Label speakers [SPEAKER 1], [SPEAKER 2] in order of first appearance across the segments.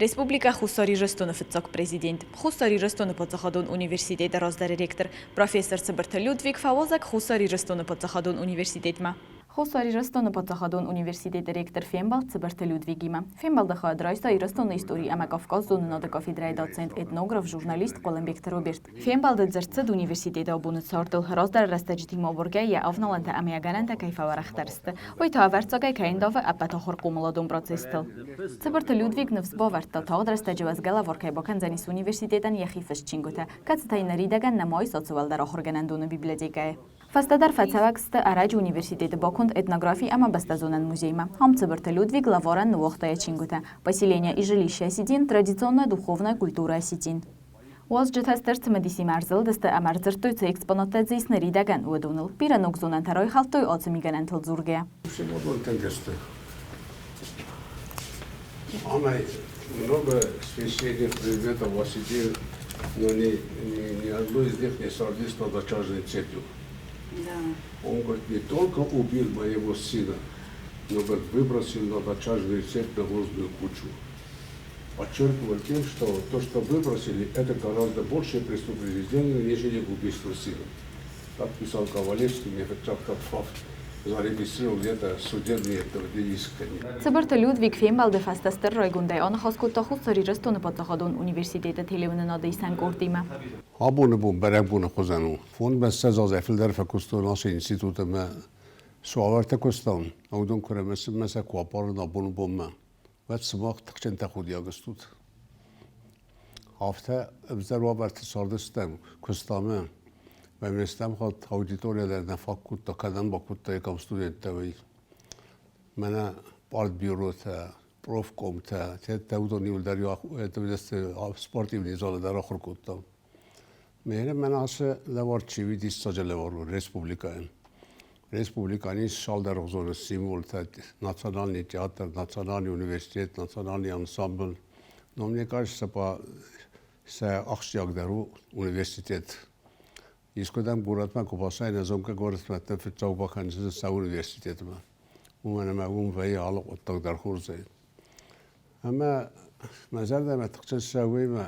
[SPEAKER 1] Республикӕ Хуссар Ирыстоны фыццаг президент, Хуссар Ирыстоны паддзахадон университеты раздӕры ректор, профессор Цыбырты Людвиг фӕуазӕг Хуссар Ирыстоны паддзахадон университетмӕ. Хуссар Ирыстоны паддзахадон университеты ректор фембӕлд Цыбырты Людвигимӕ. Фембӕлды хайад райста Ирыстоны истори ӕмӕ Кавказзонынады кафедрӕйы доцент, этнограф, журналист Хъуылымбегты Роберт. Фембӕлды дзырд цыд университеты абоны цардыл, раздӕры рӕстӕджытимӕ абаргӕ йӕ авналӕнтӕ ӕмӕ йӕ гӕнӕнтӕ кӕй фӕуӕрӕхдӕр сты, уый та ӕвӕрццагӕй кӕй ӕндавы ӕппӕт ахуыр-хъомыладон процесстыл. Цыбырты Людвиг ныфс бавӕрдта, тагъд рӕстӕджы уӕзгӕ лӕвар кӕй бакӕндзӕнис университетӕн йӕхи фыст чингуытӕ, кӕцытӕй ныридӕгӕн нӕма ис ацы уӕлдӕр ахуыргӕнӕндоны библиотекӕйы. Фӕстӕдӕр фӕцӕуӕг сты ӕрӕджы университеты баконд этнографи ӕмӕ бӕстӕзонӕн музеймӕ. Ам Цыбырты Людвиг лӕварӕн ныууагъта йӕ чингуытӕ «Поселение и жилище осетин», «Традиционная духовная культура осетин». Уазджытӕ стыр цымыдисимӕ ӕрзылдысты ӕмӕ ӕрдзырдтой, цы экспонаттӕ дзы ис ныридӕгӕн, уыдоныл. Бирӕ ног зонӕнтӕ райхӕлдтой ацы мигӕнӕнтыл дзургӕйӕ.
[SPEAKER 2] Амӕй много священных предметов осетин, но ни, ни, ни одну из них не соответствовало дочажной цепью. Да. Он, говорит, не только убил моего сына, но, говорит, выбросил на дочажную цепь навозную кучу. Подчеркивал тем, что то, что выбросили, это гораздо большее преступление сделано, нежели убийство сына. Так писал Ковалевский, мне как факт зарегистрировал где-то судебные иск.
[SPEAKER 1] Цыбырты Людвиг фембӕлды фӕстӕ стыр райгондӕй аныхас кодта Хуссар Ирыстоны паддзахадон университеты телеуынынады исӕн къордимӕ.
[SPEAKER 2] Абоны бон бӕрӕгбоны хуызӕн у. Фондбӕссӕдз азӕй фылдӕр фӕкуыстон ацы институты ӕмӕ цы уавӕртӕ куыстам, уыдон куы ӕрӕмысынмӕ сӕ куы аппарын абоны бонмӕ, уӕд сымах тыхджын тӕхудиаг стут. Афтӕ ӕвзӕр уавӕрты цардыстӕм, куыстам ӕмӕ стӕм хатт аудитория дӕр нӕ фаг кодта, кӕдӕм бакодтаиккам студенттӕ, уый. Мӕнӕ партбюротӕ, профкомтӕ, теттӕ, уыдон иуылдӕр спортивный залы дӕр ахуыр кодтам. Мӕнӕ мӕн ацы лӕвар чи уый диссаджы лӕвар у республикӕйӕн. Республикӕйӕн ис цалдӕргъуызон символтӕ, национальный театр, национальный университет, национальный ансамбль. Но мне кажется, по сӕ ахсджиагдӕр у университет. Искуыдӕм горӕтмӕ куы бацӕуин, зонгӕ горӕтмӕ фыццаг бакӕндзынӕн сӕ университетмӕ. Уымӕн ӕмӕ уым вӕййы алы хъуыддаг дӕр хорзӕй. Ӕмӕ мӕ зӕрдӕмӕ тыхджын цӕуы мӕ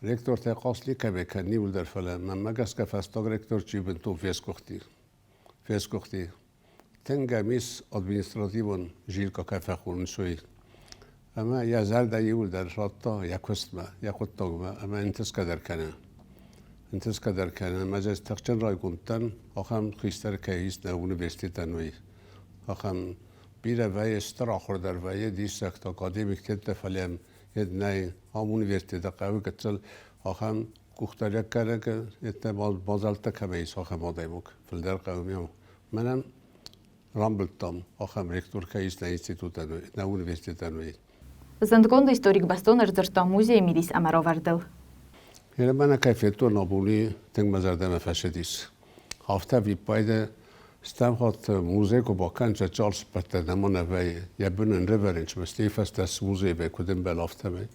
[SPEAKER 2] ректортӕ хъасли кӕмӕ кӕн иуылдӕр, фӕлӕ мӕнмӕ гӕсгӕ фӕстаг ректор чи бынтон фесгуыхти. Фесгуыхти. Тынг ӕм ис административон жилка кӕй фӕхонынц, уый. Ӕмӕ йӕ зӕрдӕ иуылдӕр радта йӕ куыстмӕ, йӕ хъуыддагмӕ ӕмӕ ӕнтысгӕ дӕр кӕны. Ӕнтысгӕ дӕр кӕны. Ӕмӕ ӕз тыхджын райгонд дӕн, ахӕм хистӕр кӕй ис нӕ университетӕн, уый. Ахӕм бирӕ вӕййы стыр ахуыр дӕр вӕййы, диссӕгтӕ, академиктӕ, фӕлӕ йед нӕй ам университеты хъӕуы гыццыл ахӕм къухдариуӕггӕнӕг йедтӕ мадзӕлттӕ кӕмӕ ис, ахӕм адӕймаг. Фылдӕр хъӕуы ме Мӕнӕн рамбылдтам ахӕм ректор кӕй ис нӕ институтӕн, нӕ университетӕн, уый.
[SPEAKER 1] Зындгонд историк бӕстон ӕрдзырдта музейы мидис ӕмӕ равӕрдыл.
[SPEAKER 2] Мӕнӕ кӕй федтон абони, тынг мӕ зӕрдӕмӕ фӕцыдис. Афтӕ ӕвиппайды стӕм хатт музей куы бакӕнча Чарльз нӕма нӕ вӕййы, йӕ бын ын рывӕрын стӕй фӕстӕ цы музей вӕййы, куыд ӕмбӕлы, афтӕмӕй.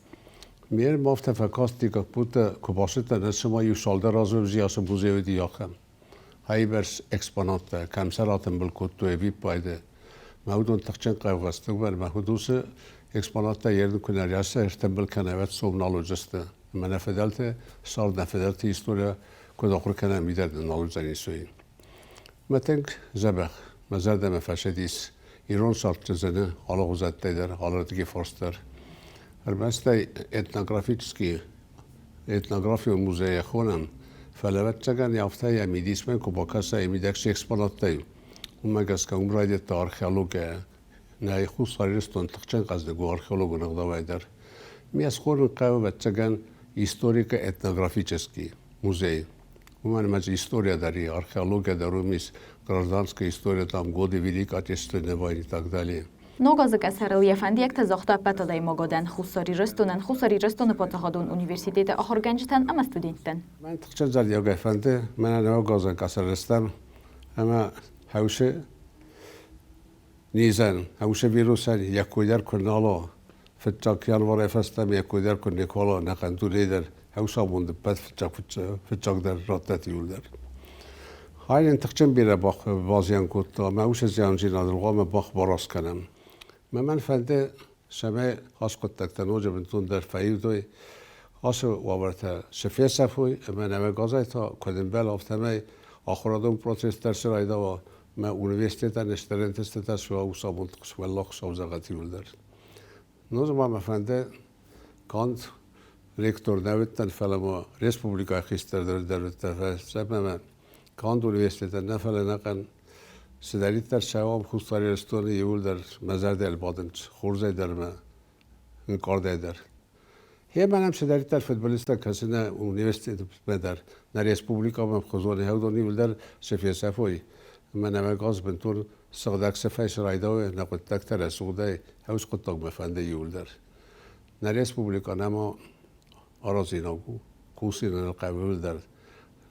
[SPEAKER 2] Ме афтӕ фӕкасти, как будто куы бацыдтӕн, ӕз цыма иу цалдӕр азы ӕвзи ацы музей уыди ахӕм. Хайбӕрц экспонаттӕ кӕм сӕ ратымбыл кодтой ӕвиппайды. Мӕ уыдон тыхджын хъаугъӕсты мӕ уыд уыцы экспонаттӕ ерын куы нӕ рӕзта, ӕртымбыл кӕнӕ уӕд сом нал уыдзысты. Ӕмӕ нӕ фыдӕлты цард, нӕ фыдӕлты история куыд ахуыр кӕнӕм, уый дӕр нал уыдзӕнис уый. Мӕ тынг дзӕбӕх, мӕ зӕрдӕмӕ фӕцыдис ирон цардты зыны алыгъуызӕттӕй дӕр, алырдыги фарст дӕр. Ӕрмӕст ӕй этнографический этнографион музейӕ хонӕм, фӕлӕ ӕвӕццӕгӕн афтӕ йӕ мидисмӕ куы бакӕса йӕ мидӕг цы экспонаттӕй, уымӕ гӕсгӕ уым райдыдта археология. Нӕ Хуссар Ирыстон тыхджын хъӕздыг у археологон ӕгъдауӕй дӕр. Ме схонын хъӕуы, ӕвӕццӕгӕн, историко-этнографический музей. Уымӕн ӕмӕ дзы история дӕр и, археология дӕр уым ис, гражданская история, там годы Великой Отечественной войны и так далее.
[SPEAKER 1] Ног азы къӕсӕрыл йӕ фӕндиӕгтӕ загъта ӕппӕтадӕймагадӕн Хуссар Ирыстонӕн, Хуссар Ирыстоны паддзахадон университеты ахуыргӕнджытӕн ӕмӕ студенттӕн.
[SPEAKER 2] Мӕн тыхджын зӕрдиагӕй фӕнды, мӕнӕ ног азӕн къӕсӕрыстӕм ӕмӕ хӕусы низӕн, хӕусы вирусӕн йӕ кой дӕр куы нал уа, фыццаг январӕй фӕстӕмӕ йӕ кой дӕр куы никуал уа, ӕнӕхъӕн дунейы дӕр хӕусамонды ппӕт фыццаг фыццагдӕр раттӕт иуылдӕр. Хайӕн тыхджын бирӕ базиан кодта, мӕ уыцы зианджинадыл хъуамӕ бах бараст кӕнӕм. Мӕ мӕн фӕнды. Цӕмӕй ацы хъуыддӕгтӕ ноджы бынтондӕр фӕивтой, ацы уавӕртӕ цы фесӕфой ӕмӕ нӕ газӕй та куыд ӕмбӕлы, афтӕмӕй ахуырадон процесс дӕр цы райдауа мӕ университетӕн стыр ӕнтыстытӕ суа уыцы амонд уӕллаг Хуыцау зӕгъӕд иууылдӕр. Ноджы ма мӕ фӕнды канд ректор нӕ уыдтӕн, фӕлӕ ма республикӕйы хистӕр дӕр уыдтӕн, фӕлӕ канд университетӕн нӕ, фӕлӕ ӕнӕхъӕн цыдӕриддӕр цӕуӕм Хуссар Ирыстоны иууылдӕр мӕ зӕрдӕйыл бадынц хорзӕй дӕр ӕмӕ ӕнкъардӕй дӕр. Гъемӕ нӕм цыдӕриддӕр фыдбылызтӕ кӕсы нӕ университетмӕ дӕр, нӕ республикӕмӕ хуызоны уыдон иууылдӕр цы фесӕфой, ӕмӕ нӕм ӕгас бынтон сыгъдӕг сыфӕй цы райдауой, нӕ хъуыддӕгтӕ рӕсугъдӕй, ӕвз хъуыддагмӕ фӕнды иууылдӕр. Нӕ республикӕ нӕма аразинаг у, кусын ыл хъӕуы дӕр.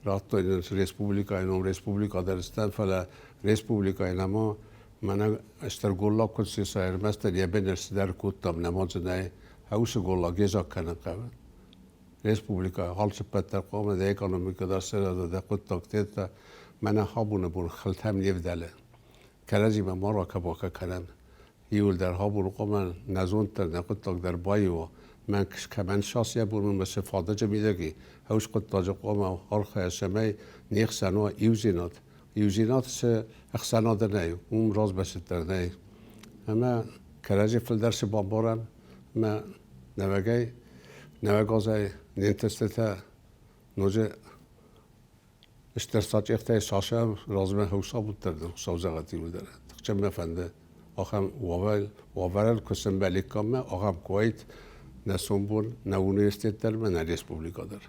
[SPEAKER 2] Радтой нын республикӕйы ном, республикӕ дӕр стӕм, фӕлӕ республикӕйы нӕма мӕнӕ стыр голлаг куыд сиса, ӕрмӕстдӕр йӕ бынӕр цыдӕр кодтам, нӕма дзы нӕй. Уыцы голлаг йедзаг кӕнын хъӕуы. Республикӕ алцыппӕт дӕр хъуамӕ дӕ экономикӕ дӕр сырӕза, дӕ хъуыддӕгтӕ. Мӕнӕ абоны бон хылтӕм не вдӕлы. Кӕрӕдзимӕ ма ракӕ-бакӕ кӕнӕм. Иуылдӕр абон хъуамӕ нӕ зонд дӕр, нӕ хъуыддаг дӕр баиу уа. Мӕн кӕмӕн сас йӕ бон ӕмӕ цы фадыджы мидӕг и, ӕвз хъуыддаджы хъуамӕ архайа, цӕмӕй не хсӕн уа иудзинад. Иудзинад цы ӕхсӕнады нӕй, уым размӕцыд дӕр нӕй. Ӕмӕ кӕрӕдзи фылдӕр цы бамбарӕм, ӕмӕ нӕуӕгӕй, нӕуӕг азӕй не нтыстытӕ ноджы стыр сачъехтӕй сасӕм размӕ хӕусабуддӕр дын Хуыцау зӕгъӕд иуылдӕр. Тыхджын мӕ фӕнды ахӕм уавӕрыл куы сӕмбӕликкам мӕ, ахӕм куы уаид нӕ сомбон, нӕ университет дӕр ӕмӕ нӕ республикӕ дӕр.